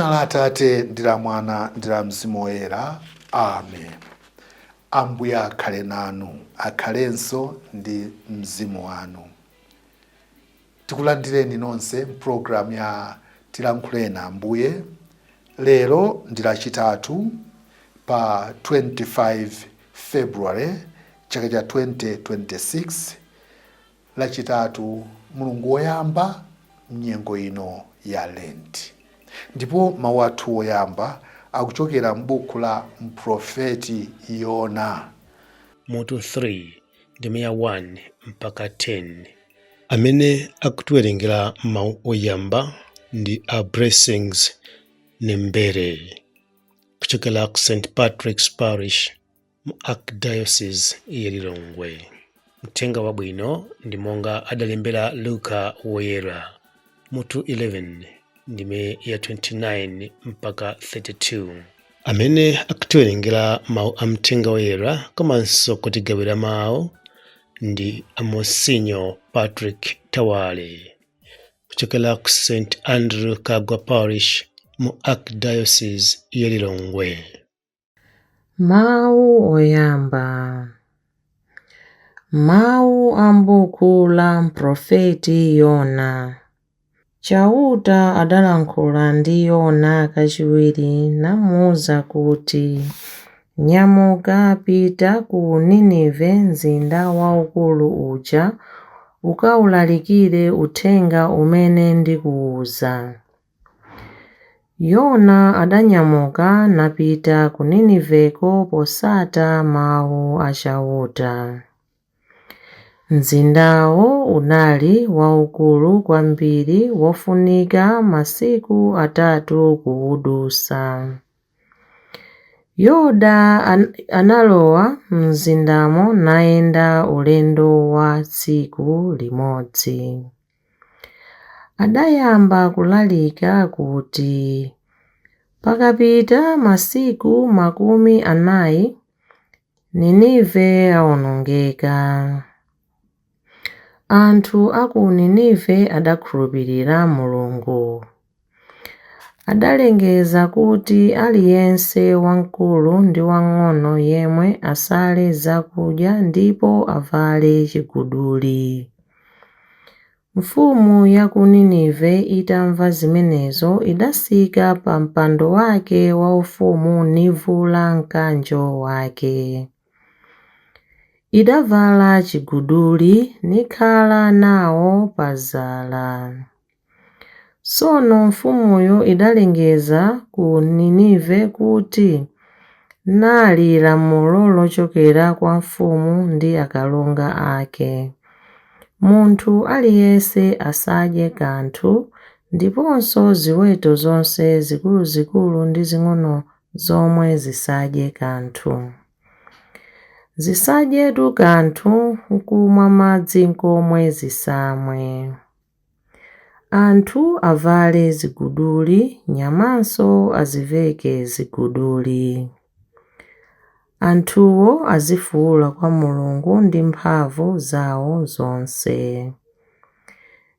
M'dzina la Atate ndi la Mwana ndi la Mzimu Woyera. Amen. Ambuye akhale nanu, akhalenso ndi mzimu wanu. Tikulandireni nonse mpulogalamu ya Tilankhuleni Ambuye. Lero ndi Lachitatu pa 25 February chaka cha 2026, Lachitatu mulungu woyamba mnyengo ino ya Lent. Ndipo mawu athu woyamba akuchokera m'buku la mprofeti Yona. Mutu 3 ndime ya 1 mpaka 10. Amene akutiwerengera mawu oyamba ndi a Blessings Nembere kuchokera ku St Patrick's Parish mu Archdiocese ya Lilongwe. Mthenga wabwino ndi monga adalembera Luka Woyera, mutu 11 ndime ya 29 mpaka 32. Amene akutiwerengera mawu a mthenga woyera komanso kutigawira mawu ndi a Monsinyo Patrick Tawale kuchokera ku St Andrew Kagwa Parish mu Archdiocese ya Lilongwe. Mawu oyamba. Mawu a m'buku la mprofeti Yona. Chauta adalankhula ndi Yona kachiwiri namuuza kuti, Nyamuka, pita ku Ninive, mzinda waukulu uja, ukawulalikire uthenga umene ndikuuza. Yona adanyamuka napita ku Niniveko potsata mau a Chauta. Mzindawo unali waukulu kwambiri wofunika masiku atatu kuwudutsa. Yona analowa mumzindamo nayenda ulendo wa tsiku limodzi. Adayamba kulalika kuti, Pakapita masiku 40 Ninive awonongeka. Anthu a ku Ninive adakhulupirira Mulungu. Adalengeza kuti aliyense, wamkulu ndi wamng'ono yemwe, asale zakudya ndipo avale chiguduli. Mfumu ya ku Ninive itamva zimenezo, idatsika pa mpando wake waufumu nivula mkanjo wake. Idavala chiguduli, nikhala nawo pa zala. Tsono mfumuyo idalengeza ku Ninive kuti, Nali lamulo lochokera kwa mfumu ndi akalonga ake, Munthu aliyense asadye kanthu, ndiponso ziweto zonse zikuluzikulu ndi zing'ono zomwe zisadye kanthu. Zisadyetu kanthu, nkumwa madzi komwe zisamwe. Anthu avale ziguduli, nyamanso aziveke ziguduli. Anthuwo azifuula kwa Mulungu ndi mphamvu zao zonse.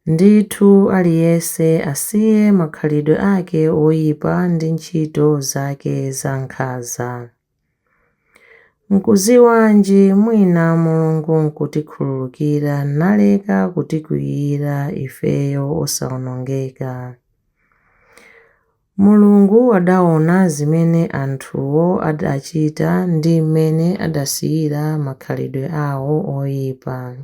Ndithu aliyense asiye makhalidwe ake oipa ndi ntchito zake zankhanza. Nkudziwanji, mwina Mulungu nkutikhululukira naleka kutikwiyira ifeyo osaonongeka. Mulungu adaona zimene anthuwo adachita ndi m'mene adasiyira makhalidwe ao oipa.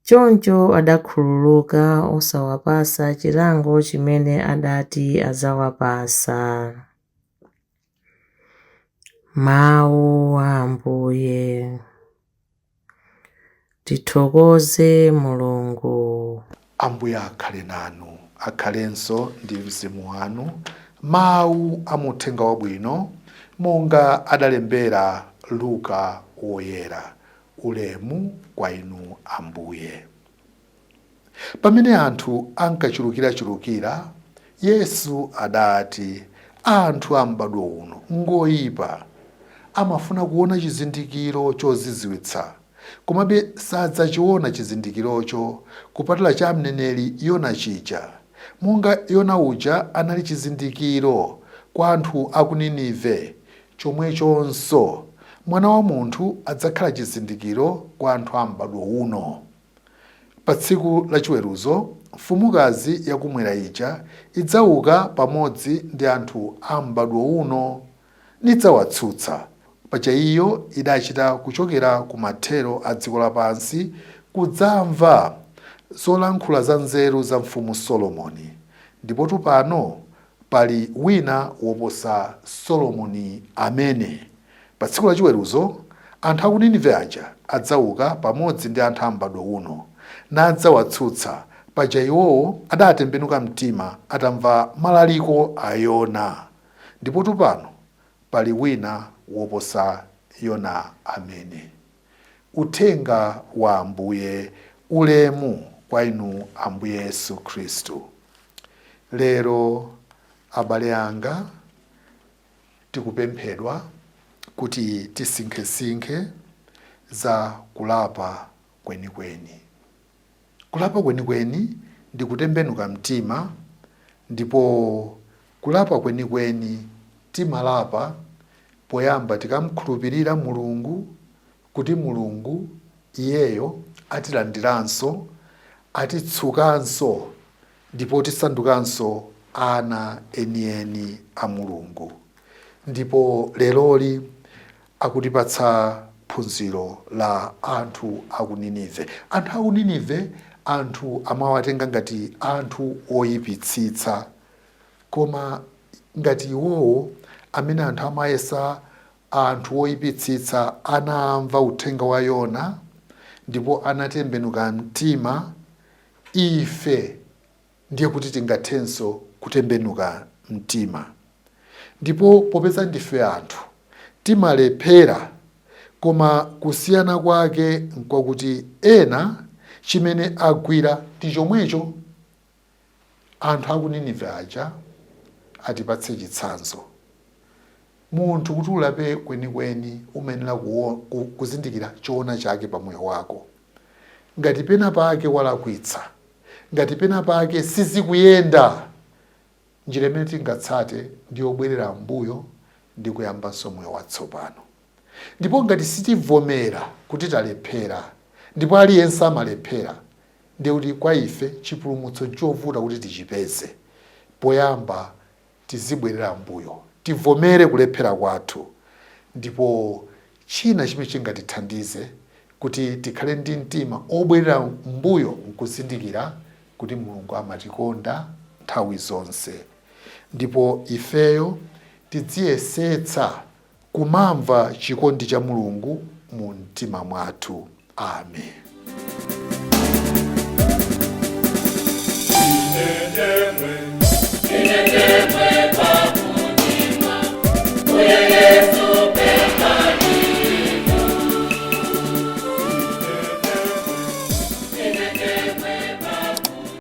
Choncho adakhululuka osawapatsa chilango chimene adati adzawapatsa. Mawu a Ambuye. Tithokoze Mulungu. Ambuye akhale nanu, akhalenso ndi mzimu wanu. Mawu a mu Uthenga Wabwino monga adalembera Luka Woyera. Ulemu kwa inu Ambuye. Pamene anthu ankachulukirachulukira, Yesu adati, Anthu a m'badwo uno ngoipa. Amafuna kuwona chizindikiro chozizwitsa, komabe sadzachiwona chizindikirocho, kupatula cha mneneri Yona chija. Monga Yona uja anali chizindikiro kwa anthu a ku Ninive, chomwechonso Mwana wa munthu adzakhala chizindikiro kwa anthu a m'badwo uno. Pa tsiku lachiweruzo, mfumukazi yakumwera ija idzauka pamodzi ndi anthu a m'badwo uno, nidzawatsutsa. Paja iyo idachita kuchokera ku mathero a dziko lapansi kudzamva zolankhula zanzeru za mfumu Solomoni. Ndipotu pano pali wina woposa Solomoni amene. Pa tsiku lachiweruzo, anthu a ku Ninive aja adzauka pamodzi ndi anthu a m'badwo uno, nadzawatsutsa. Paja iwowo adaatembenuka mtima atamva malaliko a Yona. Ndipotu pano pali wina woposa Yona amene. Uthenga wa Ambuye. Ulemu kwa inu Ambuye Yesu Khristu. Lero abale anga tikupemphedwa kuti tisinkhesinkhe za kulapa kwenikweni. Kulapa kwenikweni ndi kutembenuka mtima, ndipo kulapa kwenikweni timalapa poyamba tikamkhulupirira Mulungu kuti Mulungu iyeyo atilandiranso, atitsukanso ndipo tisandukanso ana enieni a Mulungu. Ndipo leroli akutipatsa phunziro la anthu a ku Ninive. Anthu a ku Ninive anthu amawatenga ngati anthu oyipitsitsa, koma ngati iwowo amene anthu amayesa anthu oyipitsitsa anamva uthenga wa Yona ndipo anatembenuka mtima, ife ndiye kuti tingathenso kutembenuka mtima. Ndipo popeza ndife anthu, timalephera, koma kusiyana kwake nkwakuti ena chimene agwira ndi chomwecho. Anthu a ku Ninive aja atipatse chitsanzo. Munthu kuti ulape kwenikweni umayenera kuzindikira choona chake pa moyo wako. Ngati pena pake walakwitsa, ngati pena pake sizikuyenda, njira imene tingatsate ndi yobwerera m'mbuyo ndi kuyambanso moyo watsopano. Ndipo ngati sitivomera kuti talephera, ndipo aliyense amalephera, ndiye kuti kwa ife chipulumutso nchovuta kuti tichipeze. Poyamba tizibwerera m'mbuyo, tivomere kulephera kwathu. Ndipo china chimene chingatithandize kuti tikhale ndi mtima obwerera m'mbuyo nkuzindikira kuti Mulungu amatikonda nthawi zonse. Ndipo ifeyo tidziyesetsa kumamva chikondi cha Mulungu mu mtima mwathu. Amen.